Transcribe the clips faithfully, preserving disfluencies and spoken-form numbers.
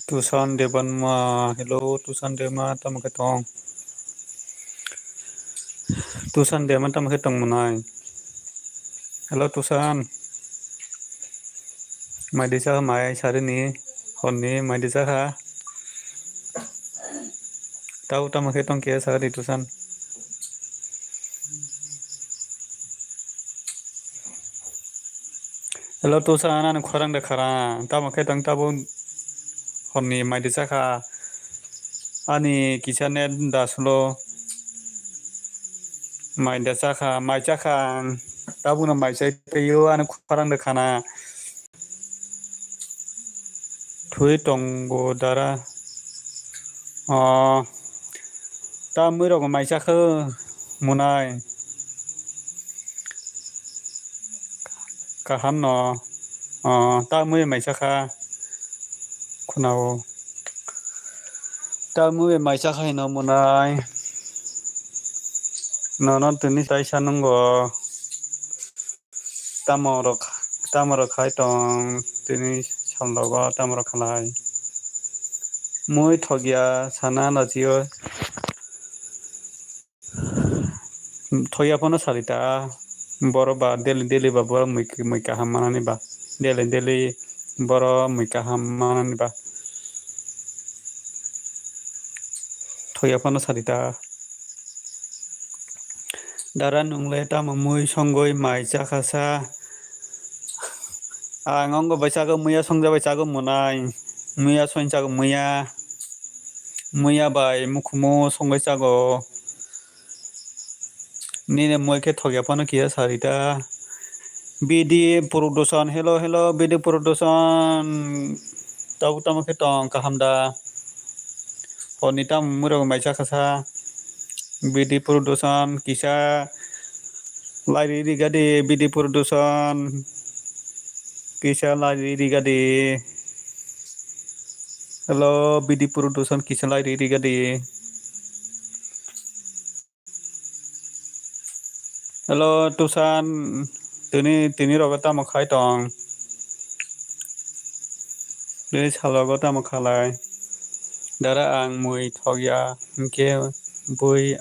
Tusan Debbarma, hello, Tusan Debbarma, tamo khe tong? Tusan Debbarma tamo khe tong mwnai? Hello, Tusan. Mai di chakha mai sarini, honni mai di chakha. Tau tamo khe tong khe sakha di Tusan. Hello, Tusan, ani khorang de khara. Tamo khe tong tabo honni mai di chakha. Ani kisa net da sulo. Mai da chakha, mai chakha ang. Tabukno mai chai twiyo ani khorang de khana. Thwi tongo dara. O, ta mui rok mai chakha mwnai. Kaham no. O, ta mui mai chakha. Khunao. Ta mui mai chakha hino mwnai. Nono tini taisa nungo. Tamo rok, tamo rok khai tong tini samlogo tamo rok khalai. Mui thokya sana lachio. Thokya phano salita. Boro ba daily daily ba boro mui, mui kaham manani ba. Daily daily boro mui kaham manani ba. Thokya phano salita. Dara, nwng le tamo mui songwi mai chakha sa? Ang ongko bai chago, muya songja bai chago mwnai. Muya song chago, muya. Muya bai mukhumu songwi chago. Nini mui khe thokya phano kiya sarita. B D Production, hello, hello, B D Production. Tabuk tamo khe tong, kaham da? Honi tamo mui rok mai chakha sa? B D Production, kisa lai ri ri gadi, B D Production. Kisa lai ri ri gadi. Hello, B D Production, kisa lai ri ri gadi. Hello, Tusan, tini, tini rogo tamo khai tong? Tini salogo tamo khalai? Dara ang mui thokya hinkhe bui,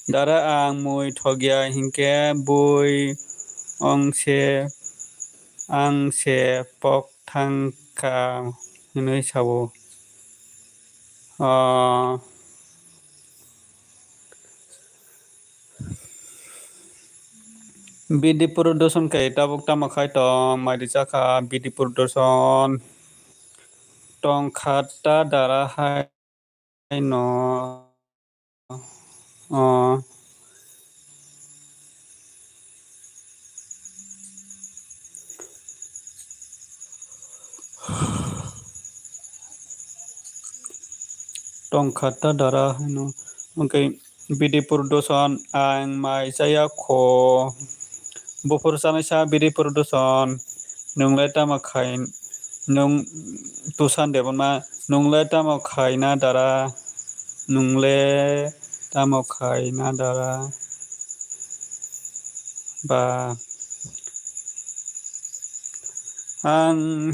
dara ang mui thokya hinkhe bui ongse, ang se pok thangkha hinwi sao. Ah, B D Production khe tabuk tamo khai tong, mai ri chakha B D Production. Tong kha ta dara hai no. Oh. Tongkha ta dara hino. Okay, B D Production, ang mai chaya kho. Buphuru chanaisa B D Production, nwng le tamo khai, nwng Tusan Debbarma, nwng le tamo khaina dara, nwng le tamo khaina dara, ba ang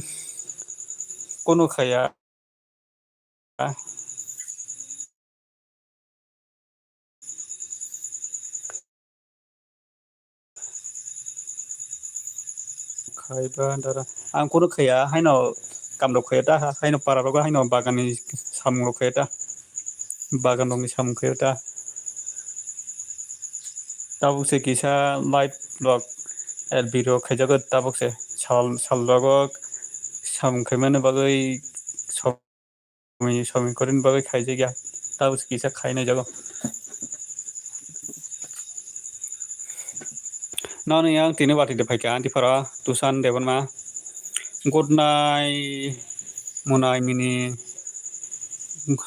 kunu khaya. Khaiba dara. Ang kunu khaya, haino kamrok khaya ta, haino para rogo, haino bagan ni samung rok khaya ta. Bagan rok ni samung khaya ta. Tabuk se kisa live vlog, eh, video khaijago tabuk se. Sal, sal rogo samung khaimani bagwi Somoi, somoi korini bagwi khaijakya. Tabuk kisa khainai jago. Nono yang tini watwi de phaikha, anti phara Tusan Debbarma. Good night, Munai Mini.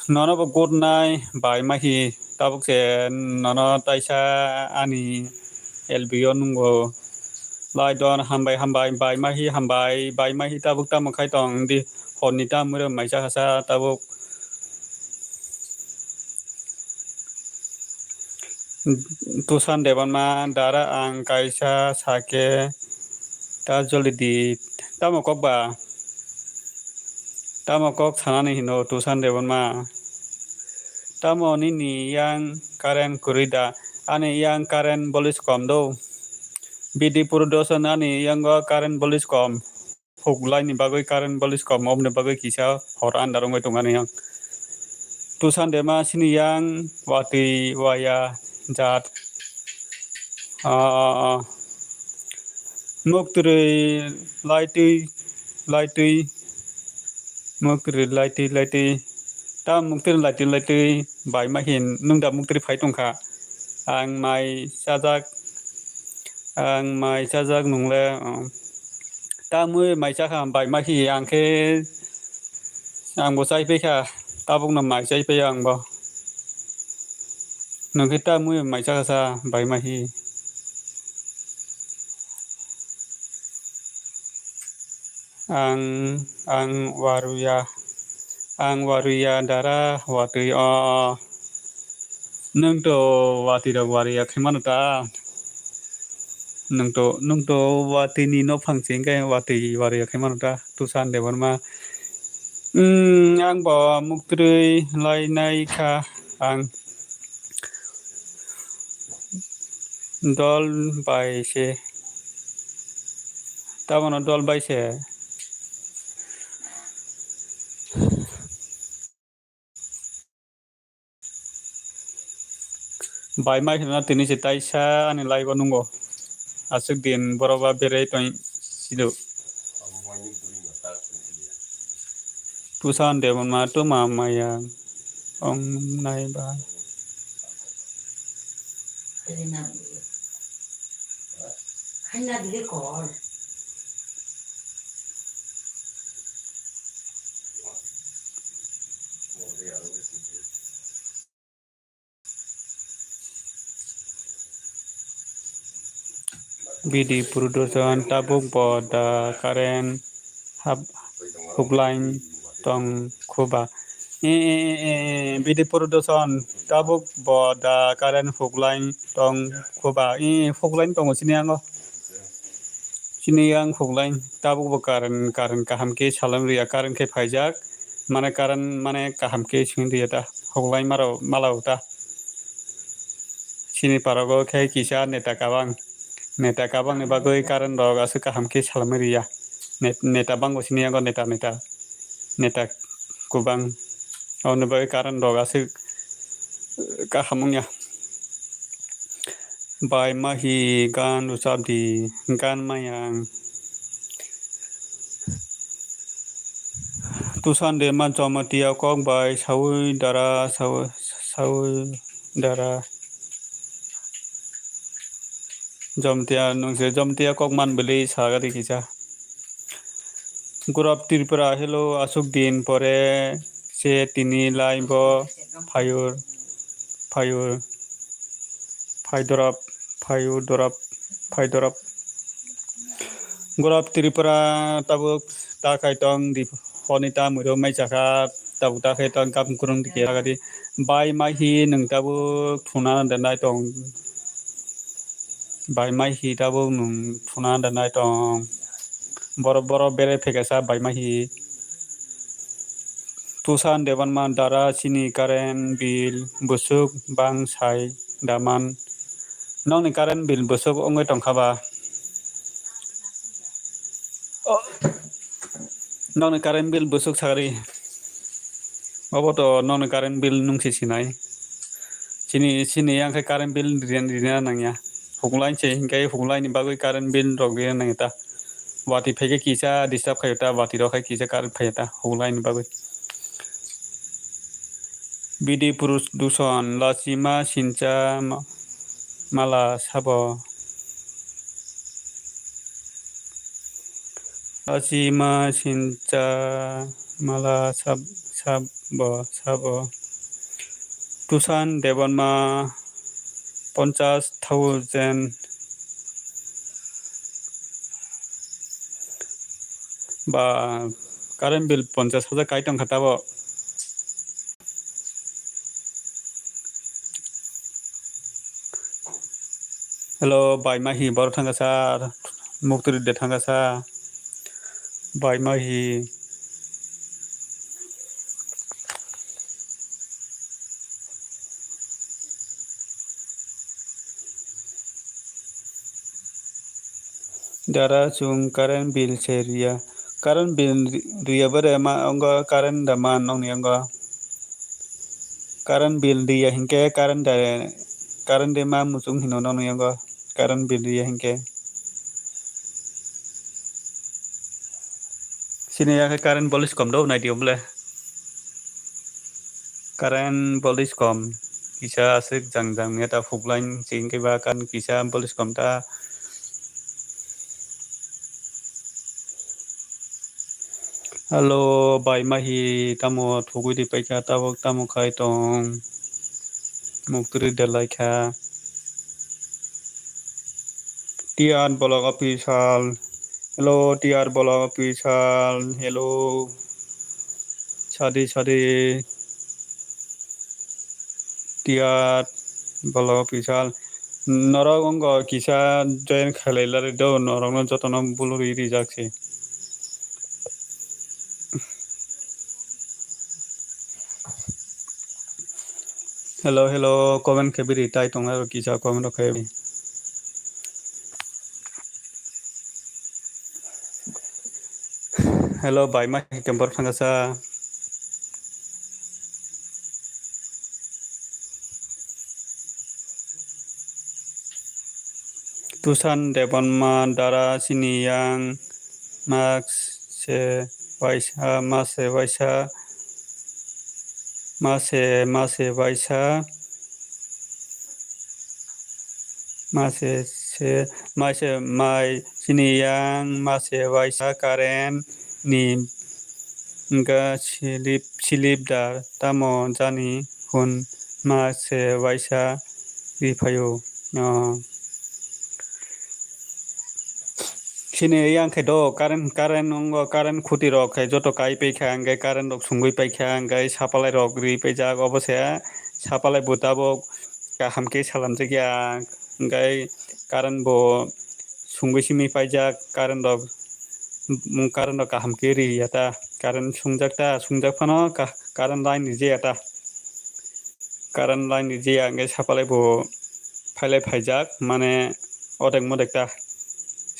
Nono bo good night, bai mahi. Tabuk se nono taisa ani L B o nungo. Lai don, hambai, hambai, bai mahi, hambai, bai mahi tabuk tamo khai tong di. Honni ta mure mai chakha sa tabuk. Tusan Debbarma, dara ang kaisa sake ta joli di. Tamo kok ba? Tamo kok sanani hino Tushan Debbarma? Tamo nini yang current kwrwi da? Ani yang current bolis kom do. Bidi Puru Dosan ani yango current bolis kom. Huklaini bagwi current bolis kom, obni bagwi kisa hor andar wngwi tongani yang. Tushan Debbarma sini yang watwi waya jat. Ah, ah, ah. Muktwrwi laitwi, laitwi, muktwrwi laitwi, laitwi. Ta muktwrwi laitwi, laitwi bai ma hin nung da muktwrwi phai tongkha. Ang mai chajak, ang mai chajak nungle, oh. Ta mui mai chakha bai ma hi ang khe, ang bo chai phaikha, tabukno mai chai phaio ang bo. Nwng khe ta mui mai chakha sa bai ma hi. Ang, ang waruya, ang waruya dara watwi o. Nwng to watwi rok waruya khe mano ta? Nwng to, nwng to watwi ni nophang se hwnkhe watwi waruya khe mano ta? Tushan Debbarma. Hmm, ang bo muktwrwi lainai kha ang. Dol bai se. Tabono dol bai se. Bai ma kheno tini se taisa ani live o nungo. Aswk din borok ba berai tong silo. Tushan Debbarma tuma maya ong nai ba. Bidi Puru Dosan tabuk bo da current hap huklain tong khuba. E, e, e, e, e, Bidi Puru Dosan tabuk bo da current huklain tong khuba. E, huklain tongo sini yango. Sini yang huklain tabuk bo current, current kaham khe salam riya, current khe phaijak. Mane current mane kaham khe sing riya ta. Huklain maro malao ta. Sini parogo khe kisa neta kabang. Neta kabangni bagwi current rok aswk kaham khe salamwi riya. Net-, neta bango sini yago neta, neta. Neta kubang. Aboni bagwi current rok aswk kaham wngya. Bai mahi gan rwchapdi, gan mayang. Tushan Debbarma Jamatia kok bai sawi dara, sawi, sawi dara. Jamatia nungse Jamatia kok man bwlwi sagadi kisa. Gurap Tripura, hello, aswk din pore se tini live o phayur, phayur, phaidorap, phayur dorap, phaidorap. Gurap Tripura tabuk ta khai tong di honi ta mwiro mai chakha tabuk ta khai tong kam kurung dike lagadi. Bai mai hi nung tabuk thuna da nai tong. Bai mai hi tabuk nung thuna da nai tong. Boro boro bere phekesa bai mai hi. Tushan Debbarma dara chini current bill bwswk bang sai da man. Nokni current bill bwswk wngwi tongkha ba? Oh. Nokni current bill bwswk sagri. Obo to nokni current bill nungsi sinai. Chini, chini yang khe current bill rin-, rina nangya. Huklain se hinkhe huklaini bagwi current bill rok rina nangya ta. Watwi phaikhe kisa disturb khaio ta, watwi rok khai kisa current phaiya ta, huklaini bagwi. Bidi Puru Dosan, lachima sincha ma-, mala sabo. Lachima sincha mala sab-, sabo, sabo. Tushan Debbarma, ponchas thousand. Ba, current bill ponchas hajar kai tongkha tabo. Hello, bai mahi boro thangkha sa, muktwrwi de thangkha sa. Bai mahi. Dara chwng current bill se riya. Current bill ri-, riya bare ma wngo current da man nokni wngo. Current bill riya hinkhe current da, current de ma muchung hino nokni wngo. Current bill riya hinkhe. Sini ya khe current bolis kom do nai di oble. Current bolis kom kisa aswk jang jang ya ta phuk line ching khe ba current kisa bolis kom ta. Hello, bai mahi tamo thugui di paikha tabuk tamo khai tong. Muktwrwi de laikha. T R Block Official. Hello, T R Block Official. Hello. Sadi, sadi. T R Block Official. Norok wngkha kisa join khailai lari do, norokno jotono buluri rijak se. Hello, hello, comment khe biri tai tong aro kisa comment rok khe. Hello, bai ma khe bor thangsa. Tusan Debonma, Dara Siniyang, Max se waisa, ma se waisa, ma se, ma se waisa, ma se, se, ma se, mai Siniyang, ma se waisa current ni wngkha slip, slip dar, tamo jani hwn ma se waisa ri phaio. Oh. Sini yang khe do current, current nungo current khuti rok khe joto kai pai kha, hwnkhe current rok sungui pai kha, hwnkhe supply rok ri paijak, obo se supply bo tabuk kaham khe salamjak ya, hwnkhe current bo sungui simi paijak, current rok, current rok kaham khe ri ya ta, current sungjak ta, sungjak phano ka-, current line rija ya ta. Current line ni je ang khe sapalai bo phailai phaijak, mane odek modek ta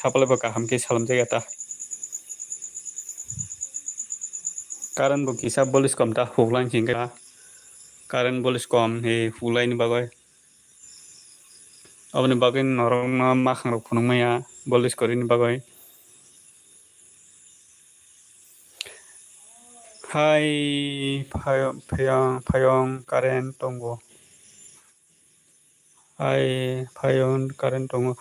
sapalai bo kaham khe salamjak ya ta. Current bo kisa bolis kom ta huk line sing kha. Current bolis kom he huk line ni bagwi. Aboni bagwi norokno makhang rok phunuk maya bolis kwrwini bagwi. Hai phayong, phayong, phayong current tongo. Hai phayong current tongo.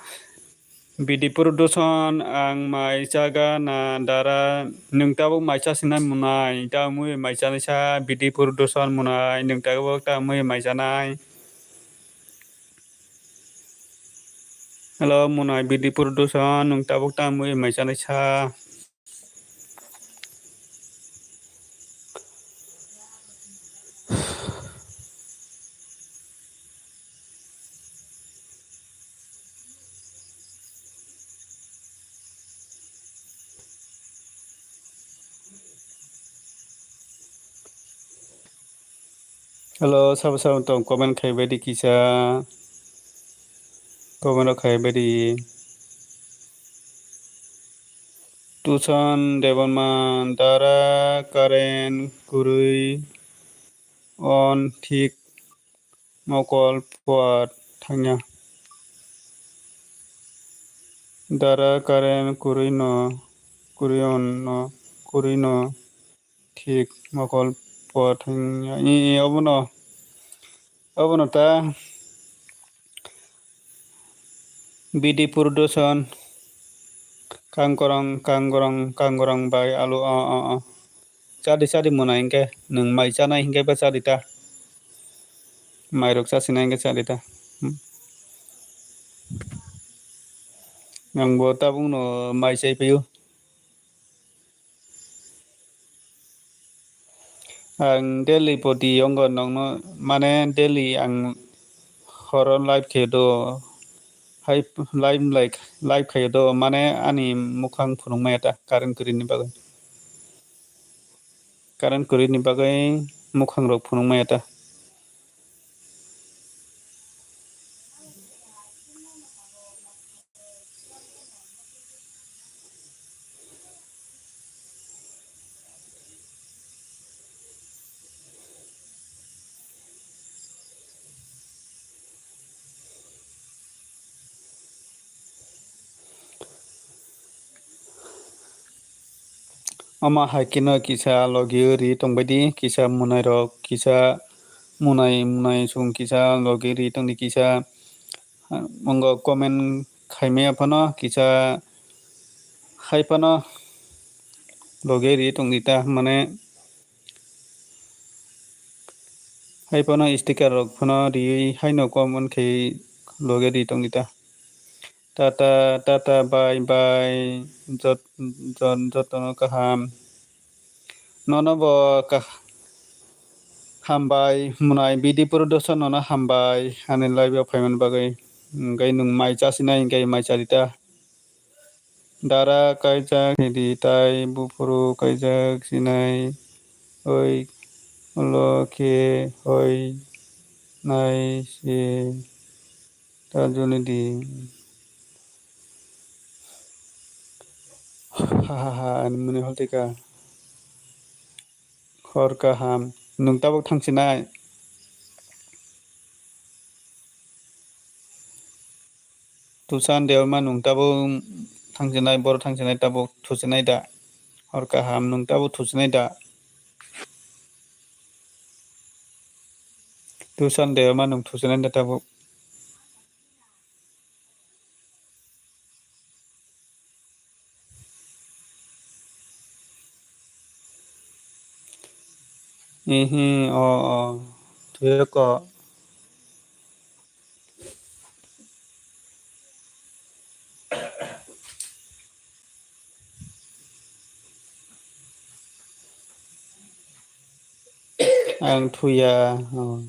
Bidi Production, ang mai chaga na dara, nwng tabuk mai chasinai munai, ta mui mai chanai sa, Bidi Production munai, nwng tabuk ta mui mai chanai. Hello, munai Bidi Production, nwng tabuk ta mui mai chanai sa. Hello, sabo sabo tong comment khai bai di kisa. Comment rok khai bai di. Tusan Debonma dara current kwrwi on thik mokol puar thangya. Dara current kwrwi no, kwrwi on no, kwrwi no. Thik mokol puar thangya. I, i, obono, obono ta Bidi Production, kangkorong, kangkorong, kangkorong bai alu, o, o, o. Chadi, chadi mona hinkhe, nwng mai chanai hinkhe ba chadi ta. Mairok chasinai hinkhe chadi ta. Hmm. Nwng bo tabukno mai chai phaiyo. Ang daily poti yongo nokno, mane daily ang horo live khe do, hai live, like, live khayo do, mane ani mukhang phunuk maya ta current kwrwini bagwi. Current kwrwini bagwi mukhang rok phunuk maya ta. Omo hai kheno kisa logi ri tongbaidi, kisa mwnairok, kisa mwnai mwnai song kisa logi ri tongdi kisa. Mungo comment khaimaya phano kisa hai phano logi ri tongdi ta, mane hai phano sticker rok phano riwi haino comment khai logi ri tongdi ta. Tata, tata, bye, bye. Jot-, jot-, jotono kaham. Nono bo kah-, hambai, mwnai bidi production nono hambai. Ani live o phaimani bagwi. Hwnkhe nwng mai chasinai, hwnkhe mai charita. Dara kaijak di tai buphuru kaijak sinai. Oi, ulo khe hoi nai se. Ta joni di. Ha ha ha, ani muni hol tika. Hor kaham. Nwng tabuk thangsinai. Tusan Debbarma nwng tabuk thangsinai, boro thangsinai tabuk thusinai da. Hor kaham nwng tabuk thusinai da. Tusan Debbarma nwng thusinai da tabuk. Ihi, o, o. Thuyoko. Ang thuya, o.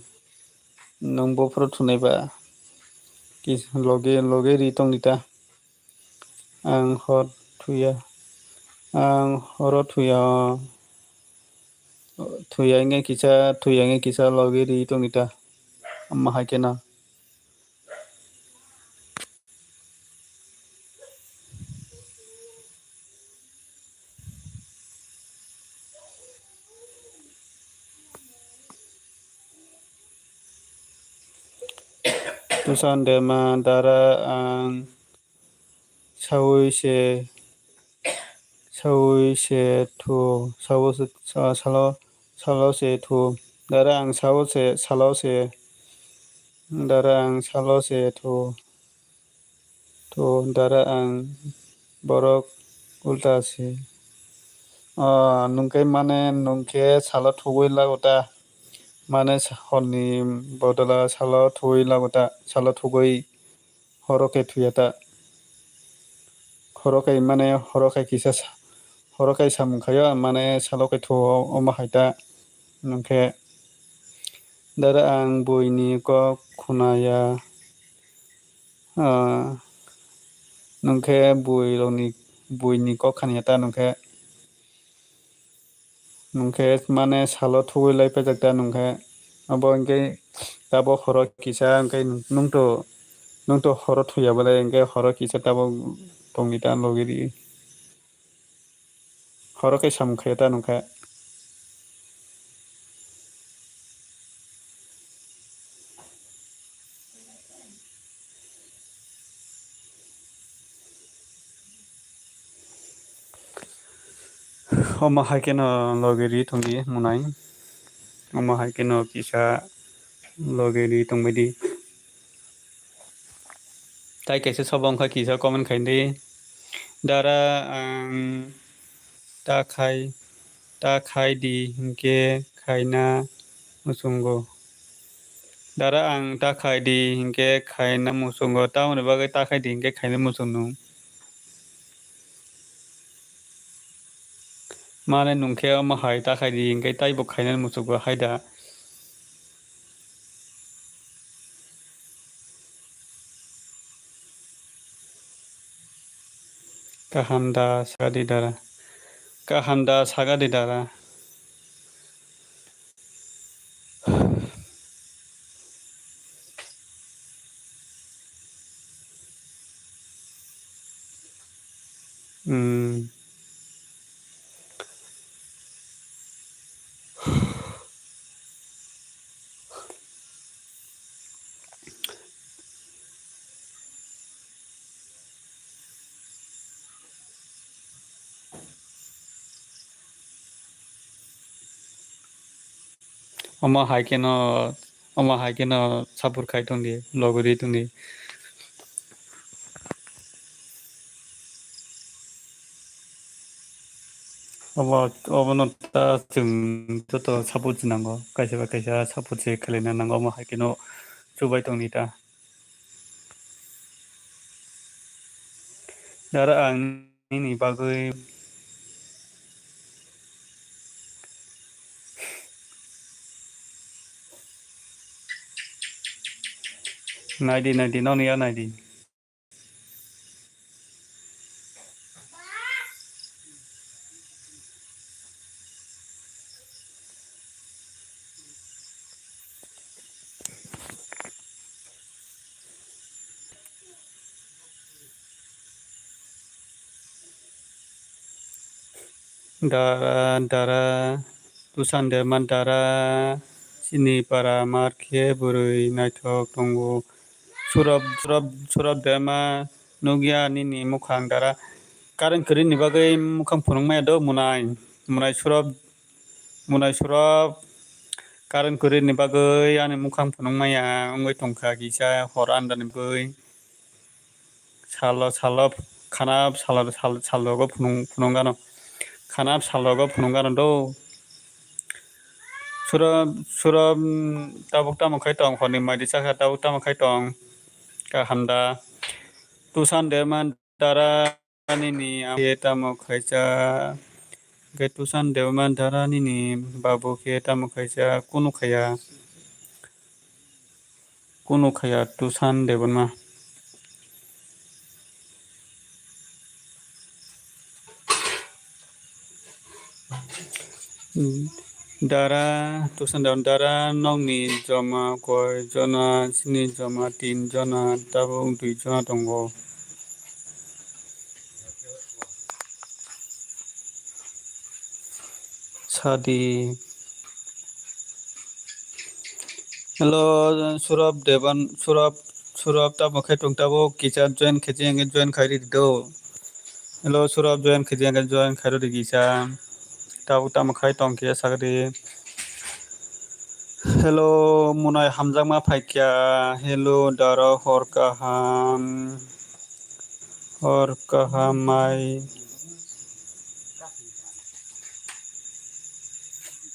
Nwng buphuru thunai ba. Kis-, loge, loge ri tongdi ta. Ang hor thuya. Ang horo thuya. Thuya wngkhe kisa, thuya wngkhe kisa logi ri tongdi ta. Omo hai kheno. Tusan Debbarma dara ang saui se, saui se thu, sao se, sa-, salo, salo se thu. Dara ang sao se, salo se, dara ang salo se thu. To dara ang borok ulta se. Ah, nwng khe mane nwng khe salo thugwi lago ta. Mane sa-, horni bodola salo thugwi lago ta. Salo thugwi horo khe thuya ta. Horo khe mane horo khe kisa sa-, horo khe samung khayo mane salo khe thu omo hai ta. Nwng khe dara ang buini kok khunaya. Ah, nwng khe bui rokni, buini kok khaniya ta nwng khe, nwng khe mane salo thugwi lai paijak ta nwng khe, abo hwnkhe tabok horo kisa hwnkhe nwng to, nwng to horo thuya bwle hwnkhe horo kisa tabok tongdi ta logi ri. Horo khe samung khayo ta nwng khe. Omo hai kheno logi ri tongdi mwnai. Omo hai kheno kisa logi ri tongbaidi. Tai kaisa sobo wngkha kisa comment khaidi. Dara ang ta khai, ta khai di hinkhe khaina muchungo. Dara ang ta khai di hinkhe khaina muchungo. Tamoni bagwi ta khai di hinkhe khaina muchungo. Mane nwng khe omo hai ta khai di hinkhe taibo khaina muchungo hai da. Kaham da saga di dara. Kaham da saga di dara. Hmm. Omo hai kheno, omo hai kheno support khai tongdi, logori tongdi. Obo, obono ta chwng joto support se nango, kaisa bai kaisa support se khlaina nango, omo hai kheno chubai tongdi ta. Dara ang nini bagwi naidi, naidi, nokni ya naidi. Dara, dara, Tusan Debbarma dara, chini para mar khe bwrwi naithok tongo. Surab, surab, surab Debbarma nukya nini mukhang dara. Current kwrwini bagwi mukhang phunukmaya do munai. Munai surab, munai surab. Current kwrwini bagwi ani mukhang phunukmaya wngwi tongkha kisa hor andani bagwi. Salo, salo, khana salo, sal-, salogo phunung-, phunung gano. Khana salogo phunung gano do. Suro, suro, mm, tabuk tamo khai tong, hwnwi maidi chakha tabuk tamo khai tong. Kaham da. Tusan Debbarma dara nini am-, khe tamo khaisa. Khe Tusan Debbarma dara nini babu khe tamo khaisa. Kunu khaya. Kunu khaya Tusan Debbarma. Dara, Tusan Debbarma dara nokni joma koi jona, chini joma tin jona, tabuk dui jona tongo. Sadi. Hello, Surab Deban, Surab, Surab, tamo khai tong tabuk kisa join khe jeng join khai ri do. Hello, Surab, join khe jeng join khai ri kisa. Tabuk tamo khai tong kisa sagri. Hello, munai hamjakma phaikya. Hello, dara hor kaham. Hor kaham mai.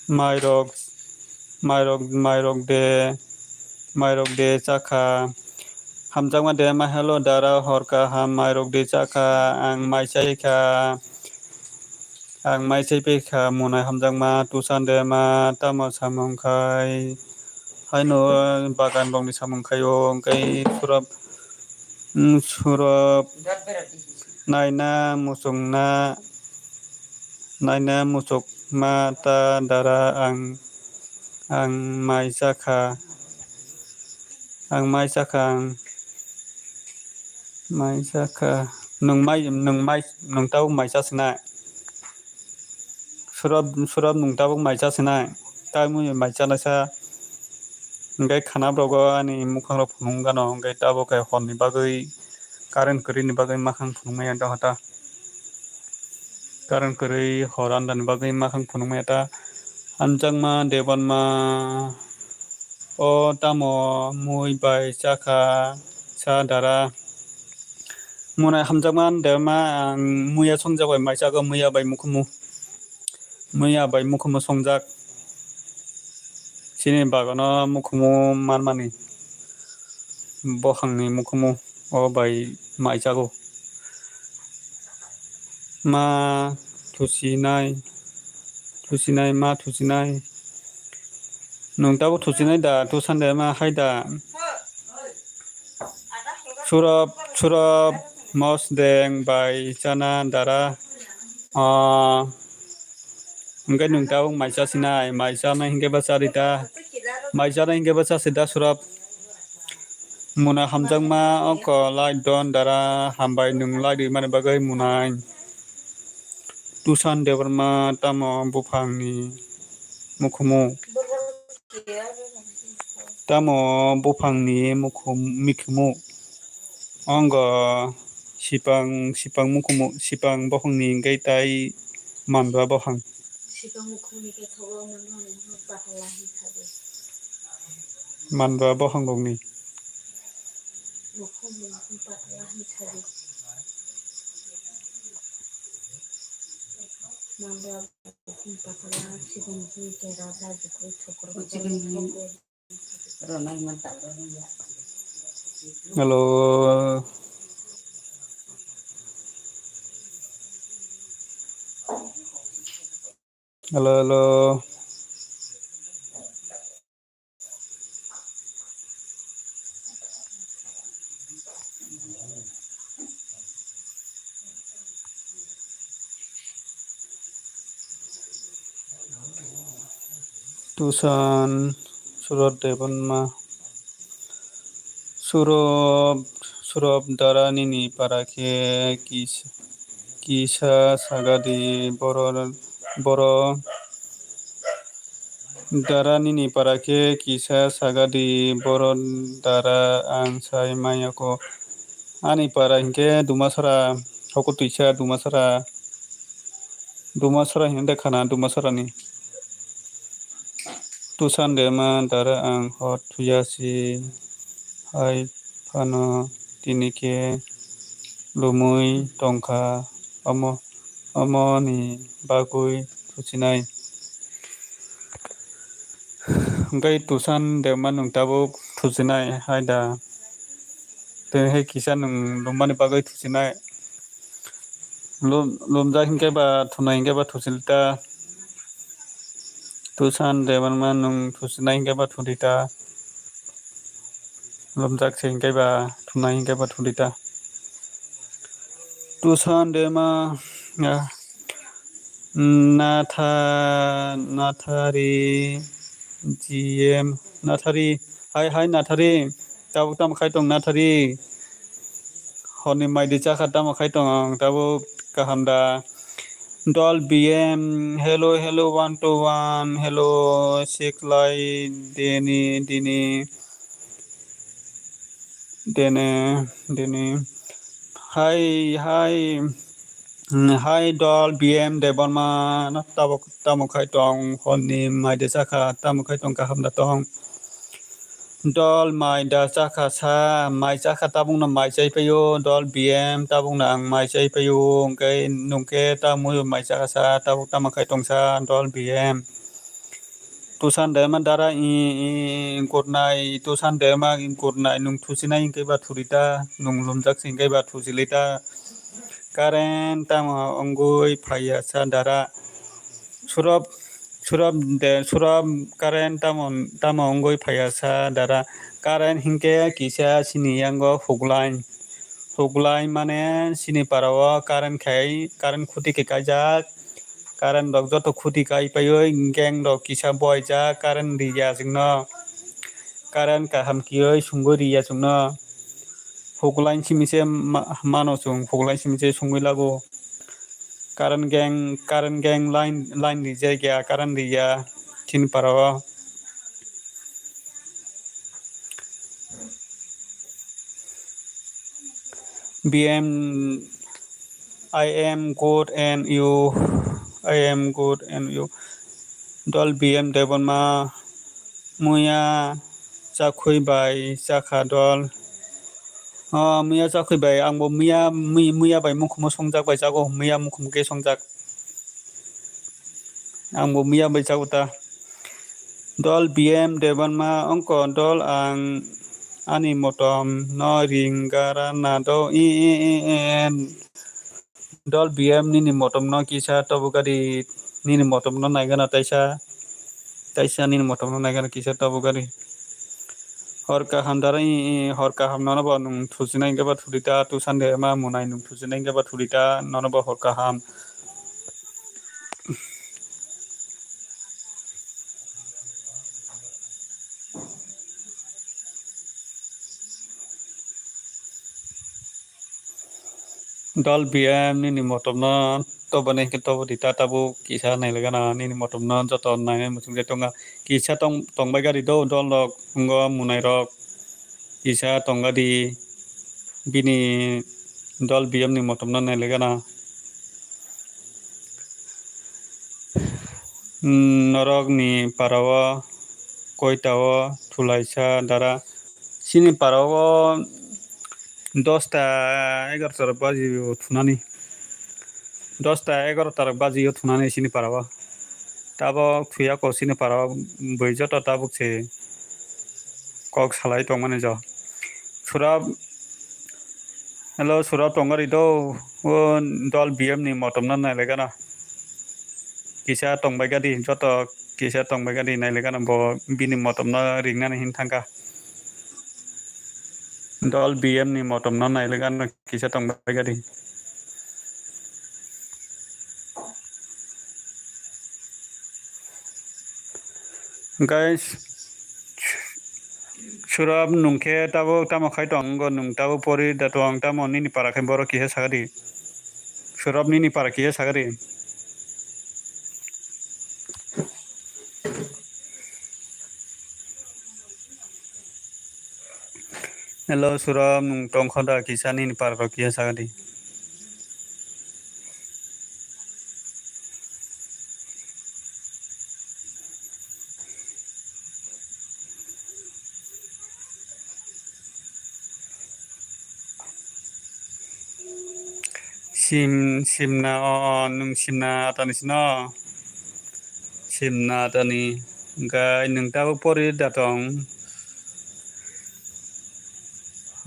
Mairok, mairok, mairok de, mairok de chakha. Hamjakma de ma hello dara hor kaham mairok de chakha. Ang mai chai kha. Ang mai chai pai kha munai hamjakma Tusan Debbarma tamo samung khai. Haino bagan rokni samung khaio, hwnkhe Surab, mm, Surab naina muchungna, naina muchukma ta dara ang, ang mai chakha, ang mai chakha, ang mai chakha, nwng mai, nwng mai, nwng tabuk mai chasinai. Surab, Surab nwng tabuk mai chasinai. Tamoni mai chanaisa. Hwnkhe khana brogo ani mukhangrok phunuk gano, hwnkhe tabuk hai horni bagwi, current kwrwini bagwi makhang phunukmaya dohota. Current kwrwi hor andani bagwi makhang phunukmaya ta. Hamjakma Debbarma, o tamo mui bai chakha sa dara. Munai hamjakma Debbarma ang muya songjak bai mai chago, muya bai mukhumu. Muya bai mukhumu songjak. Chini bagano mukhumu manmani. Bokhangni mukhumu o bai mai chago. Ma thusinai, thusinai, ma thusinai. Nwng tabuk thusinai da, Tusan Debbarma hai da. Surab, Surab, mosdeng bai chana dara. Ah, hwnkhe nwng tabuk mai chasinai, mai chanai hwnkhe ba chadi ta. Mai chanai hwnkhe ba chasi da Surab. Muna hamjakma oko like don dara hambai nwng like rimani bagwi munai. Tusan Debbarma tamo buphangni mukhumu. Tamo buphangni mukhum-, mikhumu. Ongo sipang, sipang mukhumu, sipang bokhongni hwnkhe tai manba bokhong. Sikang mukhungni khe thogo, manwani mukhung patala hin thadi. Manba bokhongrokni. Mukhungni mukhung patala hin thadi. Manba mukhung patala, sikang mukhungni khe raja, jukru, chokro, chokro. Hello. Hello, hello. Tusan, Surot Debbarma, Surot, Surot dara nini para khe kis-, kisa sagadi boro, boro dara nini para khe kisa sagadi boro dara ang sai maya kho. Ani para hinkhe Dumasara, hoko twisa Dumasara. Dumasara hinwi de khana, Dumasarani. Tusan Debbarma dara ang hot thuya si hai phano tini khe lumui tongkha, omo, omoni bagwi thuchinai. Hwnkhe Tusan Debbarma nwng tabuk thuchinai hai da? Tei hai kisa nwng lummani bagwi thuchinai? Lum-, lumjak hinkhe ba thunai hinkhe ba thuchilita? Tusan Debbarma nwng thuchinai hinkhe ba thulita? Lumjak se hinkhe ba thunai hinkhe ba thulita? Tusan Debbarma, ah, Natha-, Nathari, G M, Nathari, hai, hai, Nathari, tabuk tamo khai tong, Nathari? Horni mai di chakha tamo khai tong, tabuk kaham da? Dol B M, hello, hello, one to one, hello, Siklai, Deni, Dini. Dene, dene. Hai, hai, mm, hai dol B M Debbarma, no, tabuk tamo khai tong, horni mai de chakha, tamo khai tong, kaham da tong? Dol mai da chakha sa, mai chakha tabukno mai chai paio, dol B M tabukno ang mai chai paio, hwnkhe nwng khe tamo mai chakha sa, tabuk tamo khai tong sa, dol B M. Tusan Debbarma dara i, i, gurnai, Tusan Debbarma gurnai, nwng thuchinai hinkhe ba thurita, nwng lumjak se hinkhe ba thuchilita. Current tamo wngwi phaiya sa dara? Surop, surop de, surop current tamo, tamo wngwi phaiya sa dara? Current hinkhe kisa sini yango huk line. Huk line mane sini para o current khai, current khuti khe kaijak. Current rok joto khuti kai paiwi, gang rok kisa boijak, current riya chwngno. Current kaham kiwi sungwi riya chwngno. Huk line simi se ma-, mano chwng, huk line simi se sungwi lago. Current gang, current gang line, line rijak ya, current riya chini para o. B M, I am good and you, I am good and you. Dol B M Debbarma, muya chakhwi bai chakha dol. O, muya chakhwi bai, angbo muya, mui-, muya bai mukhumo songjak bai chago, muya mukhumo khe songjak. Angbo muya bai chago ta. Dol B M Debbarma, ongko dol ang ani motom no ring gara na do i, i, i, i. Dol B M nini motom no kisa tobo gari, nini motom no naigana taisa, taisa nini motom no naigana kisa tobo gari. Hor kaham dara i, i, hor kaham nono bo nwng thuchinai hinkhe ba thurita, Tusan Debbarma munai nwng thuchinai hinkhe ba thurita, nono bo hor kaham. Dol B M nini motom no tobo ni hinkhe tobo di ta tabuk kisa nai lega na nini motom no joto nai nai muchung jai tonga kisa tong tong bai gari do dol rok wngkha munai rok kisa tong ga di bini dol B M ni motom no nai lega na. Norokni parao koitao thulaisa dara? Chini parao dosta egarota baji o thunani. Dosta egarota rok baji o thunani chini parao. Tabuk thuya kok chini parao bui joto tabuk se kok salai tongmani jo. Surab, hello, Surab tongari do, o dol B M ni motom no nailaigana. Kisa tongbaigadi, joto kisa tongbaigadi nailaigana bo bini motom no ringnani hin thangkha. Dol B M ni motom no nailaigana kisa tongbaigadi. Guys, Surab nwng khe tabuk tamo khai tong, nwng tabuk pori da tong, tamo nini para khe borok kisa sagadi. Surab nini para kisa sagadi. Hello, Surab, nwng tongkha da kisa nini para rok kisa sagadi. Sim, simna, o, o, nwng simna atani sino? Simna atani, hwnkhe nwng tabuk pori da tong?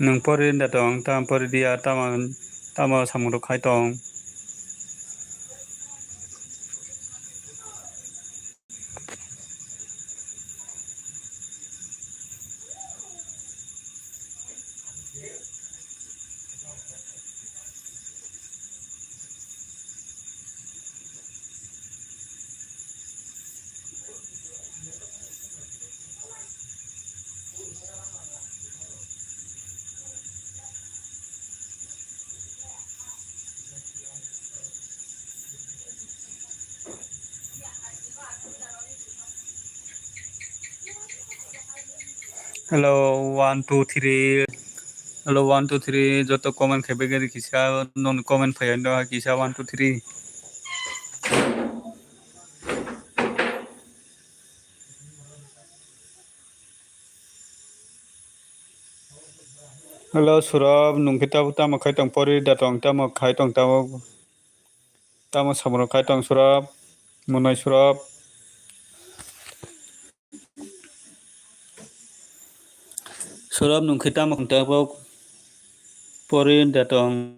Nwng pori da tong, tamo pori dia, tamo, tamo samung rok khai tong? Hello, one, two, three. Hello, one, two, three. Joto comment khai bai kisa, non comment phai no kisa, one, two, three. Hello, Surab, nwng khe tabuk tamo khai tong, pori da tong, tamo khai tong, tamo, tamo samung rok khai tong, Surab, Monai Surab. Surab nwng khe tamo khai tong, tabuk pori da tong.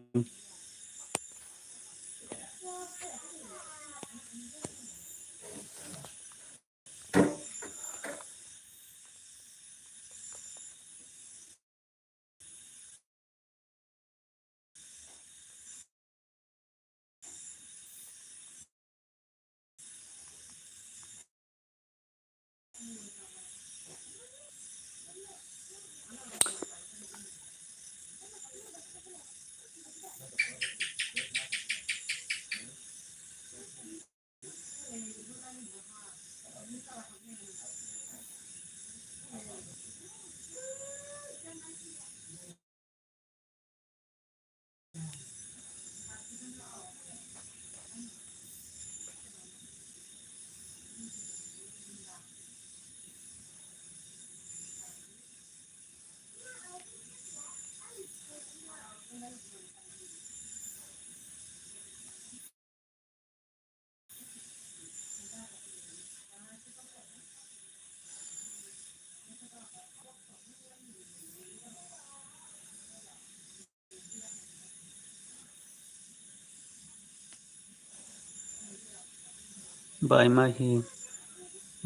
Bye, Mahi.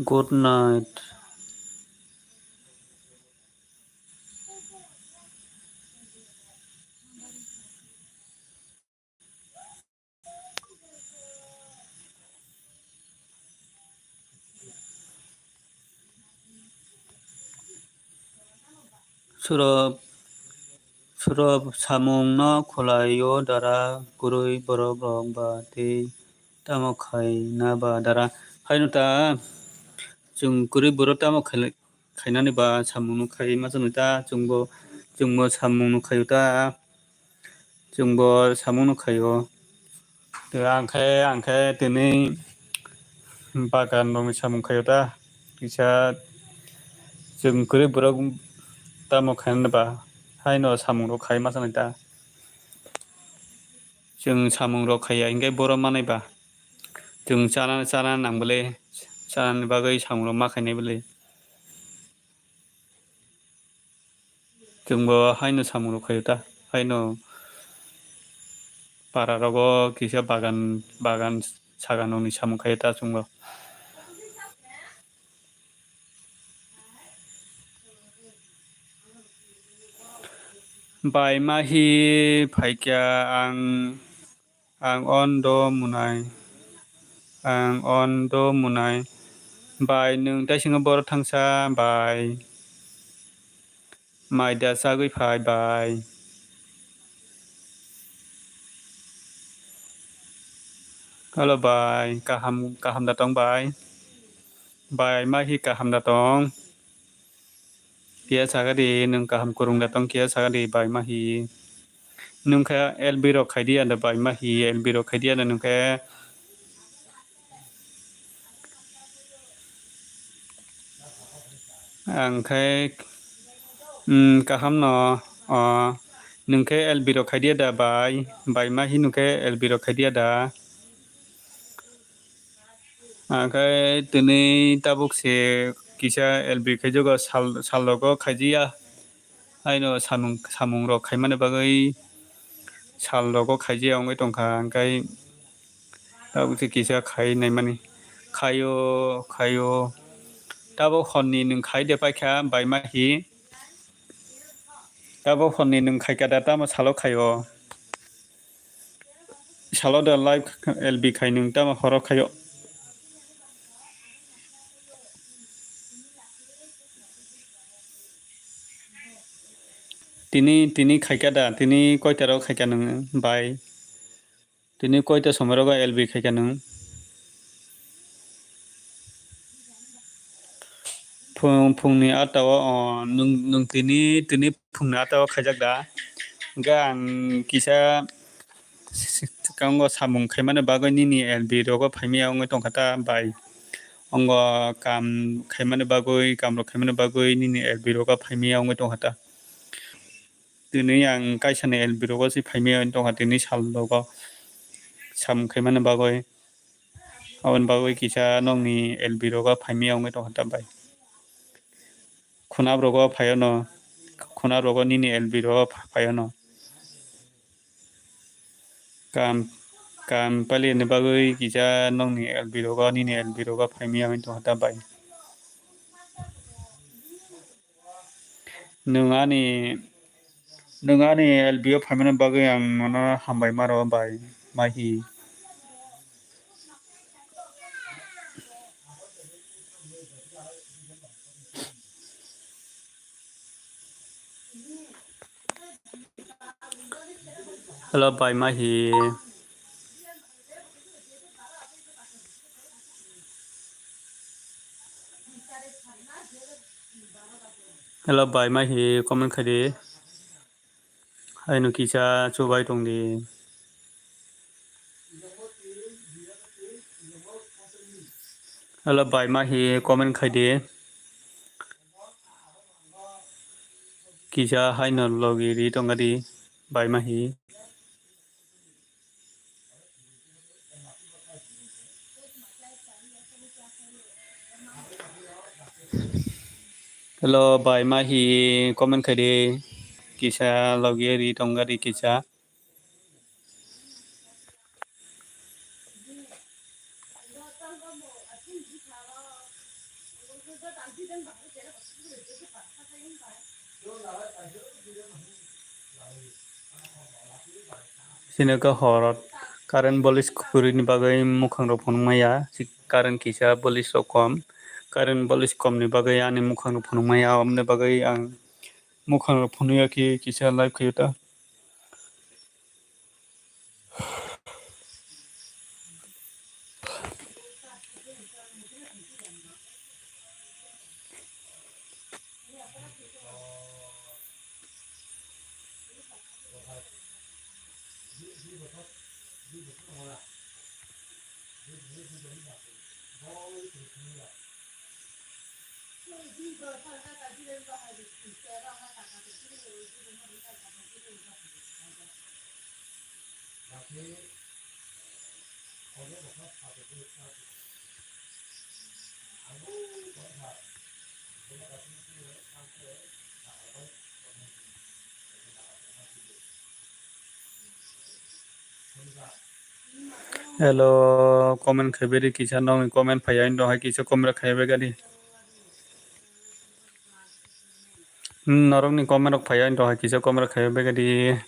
Good night. Surab, Surab samung no khwlai o dara, kwrwi borok rok ba tei tamo khai na ba dara? Haino ta, chwng kwrwi borok tamo khai, khainani ba samung no khai ma chwng ta, chwngbo, chwngbo samung no khai o ta. Chwngbo samung no khaio. Tei ang khe, ang khe tini bagan rokni samung khaio ta, kisa chwng kwrwi borok tamo khainani ba, haino samung rok khai ma sanai ta. Chwng samung rok khaiya hinkhe borok manai ba, chwng chana, chana nang bwle, chanani bagwi samung rok ma khainai bwle. Chwngbo haino samung rok khaio ta, haino para rogo kisa bagan, bagan sagan rokni samung khaio ta chwngbo. Bai mahi phaikya ang, ang on do munai, ang on do munai. Bai nwng taisingo boro thangsa bai. Mai da chagwi phai bai. Hello bai, kaham, kaham da tong bai? Bai mahi kaham da tong? Kiya saga di, nwng kaham kwrwng da tong kiya saga di bai mahi? Nwng khe L B rok khai di anda bai mahi, L B rok khai di anda nwng khe. Ang khe, mm, kaham no, o, nwng khe L B rok khai di ada bai, bai mahi nwng khe L B rok khai di ada. Ang khe tini tabuk se kisa L B khaijago sal, sal rogo khaijiya. Haino samung, samung rok khaimani bagwi sal rogo khaijiya wngwi tongkha, hwnkhe tabuk se kisa khai naimani. Khaio, khaio. Tabuk honni nwng khai de paikha bai mahi. Tabuk honni nwng khaikha da tamo salo khaio. Salo da live L B khai nwng tamo horo khaio. Tini, tini khaikha da, tini koita rok khaikha nwng bai? Tini koita somoi rogo L B khaikha nwng? Phung, phungni atta o, o, nwng, nwng tini, tini phungni atta o khaijak da. Hwnkhe ang kisa, kango samung khaimani bagwi nini L B rogo phaimaya wngwi tongkha ta bai. Ongo kam khaimani bagwi, kam rok khaimani bagwi nini L B rogo phaimaya wngwi tongkha ta. Tini ang kaisani L B rogo se phaimaya wngwi tongkha tini sal rogo samung khaimani bagwi. Aboni bagwi kisa nokni L B rogo phaimaya wngwi tongkha ta bai. Khunab rogo phaio no, khunab rogo nini L B rogo phaio no. Kam, kam pali ni bagwi kisa nokni L B rogo, nini L B rogo phaimaya wngwi tongkha ta bai. Nwng ani, nwng ani L B o phaimani bagwi ang nono hambai ma rwo bai, mahi. Hello, bai mahi. Hello, bai mahi, comment khai di. Haino kisa chubai tong di. Hello, bai mahi, comment khai di. Kisa haino logi ri tongkha di, bai mahi. Hello, bai mahi, comment khai di. Kisa logi ri tongkha di kisa. Chini khe hor current bolis kwrwini bagwi mwkhang rok phunukmaya, current kisa bolis rok kom, current bolis komni bagwi ani mwkhang rok phunukmaya, aboni bagwi ang mwkhang rok phunukya khe kisa live khaio ta. Hello, comment khaibadi kisa, nokni comment phaiya, indo hai kisa comment khaibadi. Hmm, norokni comment rok phaiya, indo hai kisa comment khaibadi.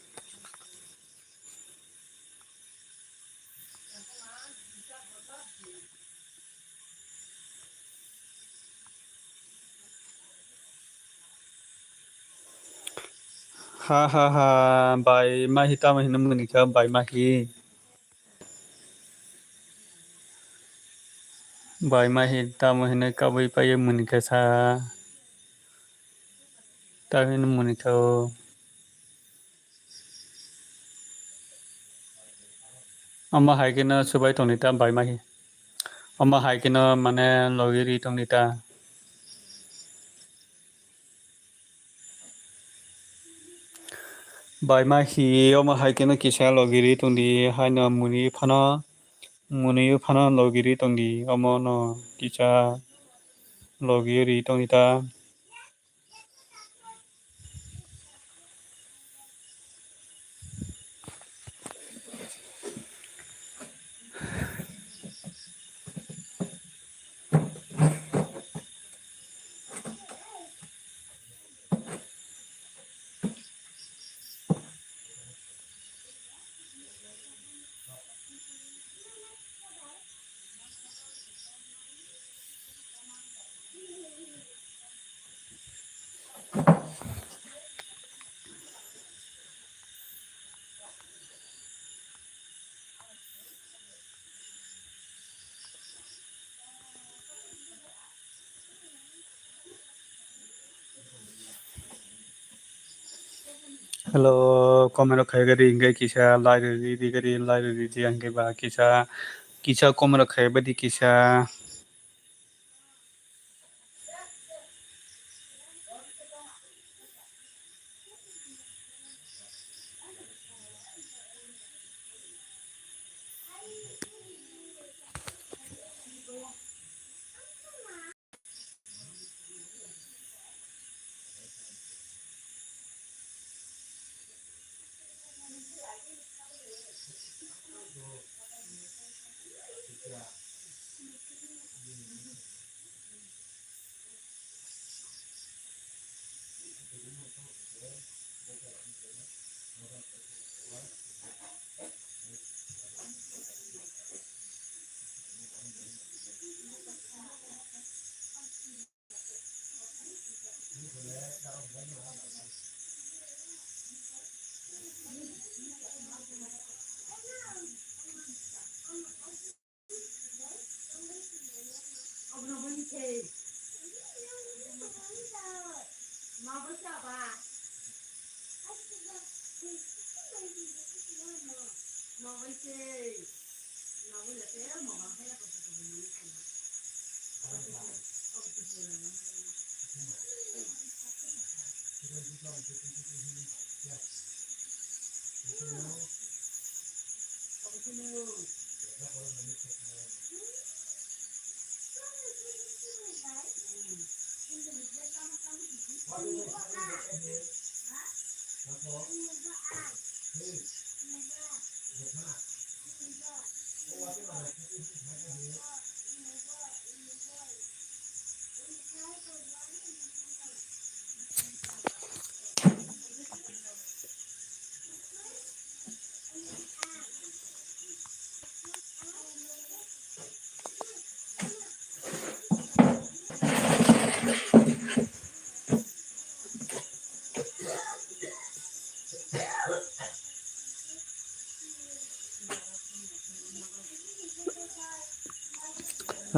Ha ha ha, bai mahi tamo hino muni kha, bai mahi. Bai mahi tamo hino kabui paye muni kha sa. Tamo hino muni kha o. Omo hai kheno swbai tongdi ta bai mahi. Omo hai kheno mane logi ri tongdi ta. Bai mahi omo hai kheno kisa logi ri tongdi haino muni phano, muni phano logi ri tongdi omo no kisa logi ri tongdi ta. Hello, comment rok khai gari hingke kisa like ridi gari like ridi hingke ba kisa kisa comment rok khai badi kisa.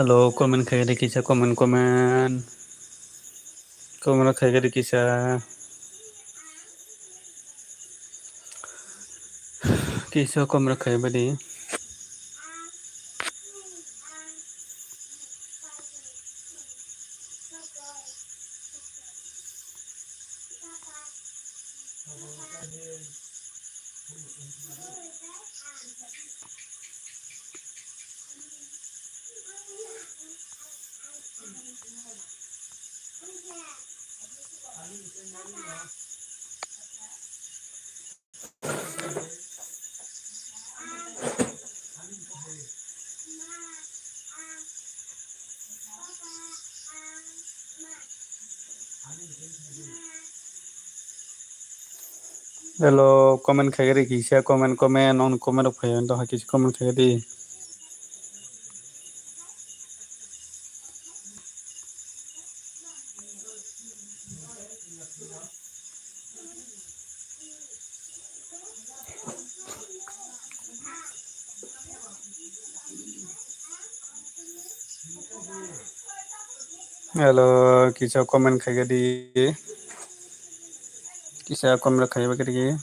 Hello, comment khai de kisa, comment, comment. Comment khai de kisa. Kisa comment khai badi. Hello, comment khaigari kisa, comment, comment, nong comment rok phai, ando hai kisa comment khaigari. Hello, kisa comment khaigari. Kisa comment khaigari.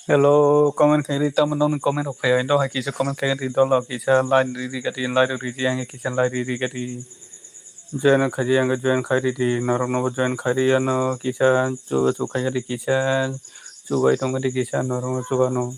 Hello, comment khairi, tamo nokni comment rok phai, ando hai kisa comment khairi, dolo kisa like riri gati, like riri, ang kisa like riri gati. Join khairi, ang join khairi di, norok nobo join khairi, ano kisa chu chu khairi, kisa chubai tongkha di, kisa norok chubano.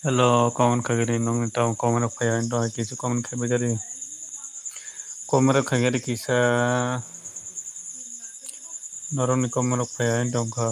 Hello, comment khaigari, nongni tamo comment rok phaiya, wngtong hai kisa comment khaibai gari. Comment rok khaigari kisa, norokni comment rok phaiya, wngtong kha.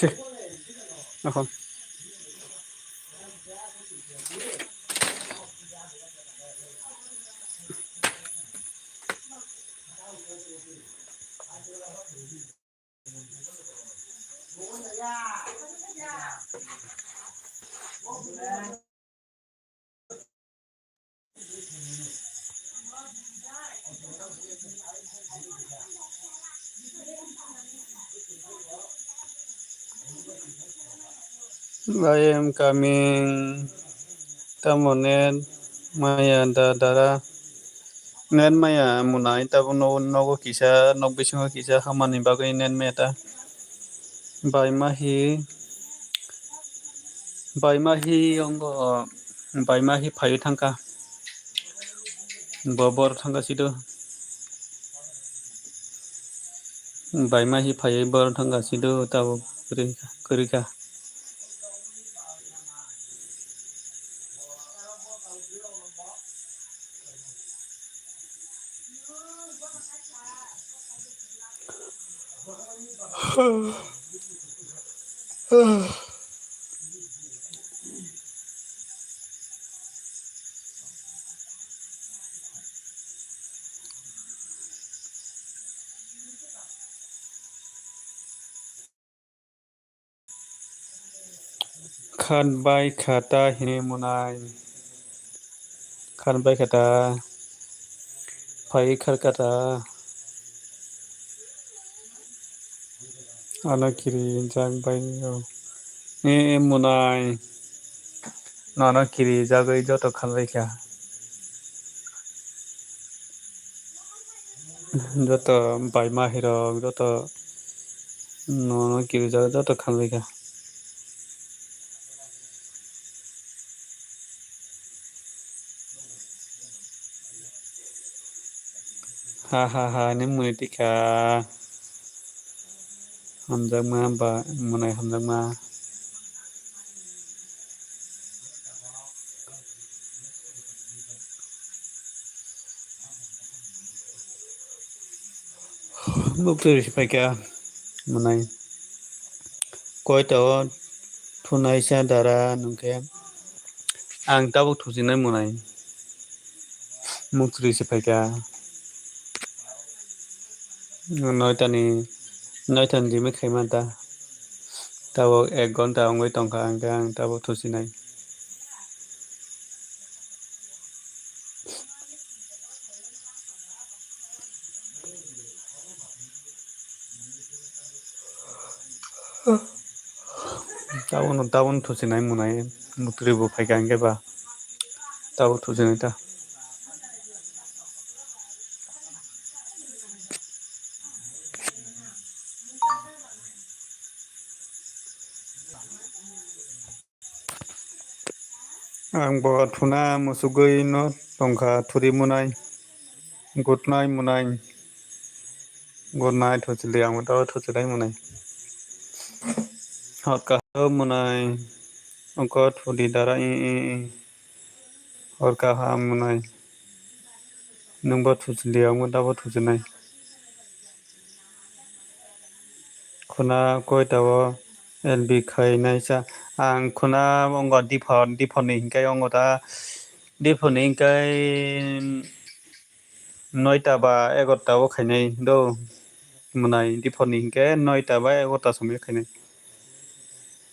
Che. Nokon. I am coming. Tamo net maya da dara. Net maya munai tabo no-, nogo kisa, nok bisingo kisa hamani bagwi net maya ta. Bai mahi, bai mahi ongo, bai mahi phaio thangkha. Bo bor thangkha sido. Bai mahi phaiwi bor thangkha sido tabo kwrwi kha, kwrwi kha. Khan bai kha ta hini munai. Khan bai kha ta. Phai khar kha ta. Ano kiri jak bai o. E munai. Nono kiri jagwi joto khan bai kha. Joto bai mahi rok joto nono kirijak joto khanlaikha. Ha ha ha ni muni tikha. Hamjakma ba mwnai hamjakma. Bukti risi paikha mwnai. Koito thunaisa dara nungkhe ang tabuk thusinai mwnai. Muktrwi se phaikha. Noitani, noitani limit khaimanta. Tabuk ek ghonta wngwi tongkha, hwnkhe ang tabuk thusinai. Tabukno, tabukno thusinai mwnai, muktrwi bo phaikha hwnkhe ba tabuk thusinai ta. Ang bo thuna musugwi no tongkha thuri mwnai, good night mwnai, good night thuchili ang bo tabuk thuchilai mwnai. Hot kaham mwnai, ongkho thudi dara i i i. Hor kaham mwnai. Nwngbo thuchili, ang bo tabuk thuchinai. Khuna koita o L B khainai sa. Ang khuna wngo diphor, diphor ni hinkhai wngo ta. Diphor ni hinkhai noita ba egarota o khainai do. Mwnai diphor ni hinkhe noita ba egarota somoi khainai.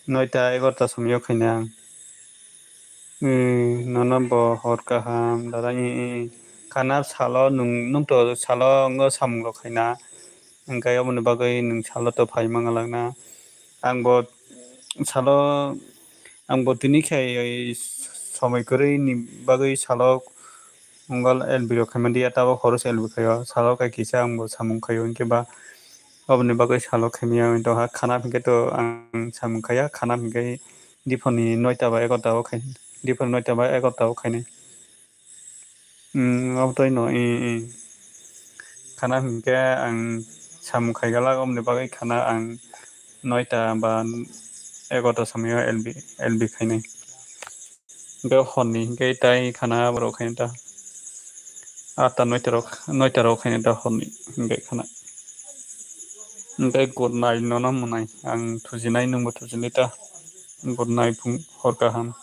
Noita egarota somoi khainai ang. Nono bo hor kaham dada. Khana salo nwng, nwng to salo wngwi samung rok khaina. Hinkhe aboni bagwi nwng salo to phai mangwlakna. Ang bo salo, ang bo tini khe somoi kwrwi ni bagwi salo Mongol L B rok khaima dia, tabok horo se L B khaio, salo kai kisa ang bo samung khaio, hinkhe ba oboni bagwi salo khaimaya wng tongkha. Khana hinkhe to ang samung khaiya, khana hinkhe diphani noita ba egarota o khai, diphani noita ba egarota o khainai. Hmm, obo to ino, i, i. Khana hinkhe ang samung khaigalak, oboni bagwi khana ang noita ba egarota somoi o L B, L B khainai. Hinkhe horni hinkhe tai khana borok khainai ta. Atta noita rok, noita rok khainai ta horni hinkhe khana. Hinkhe good night nono mwnai. Ang thujinai, nwngbo thujinai ta. Good night, phung hor kaham.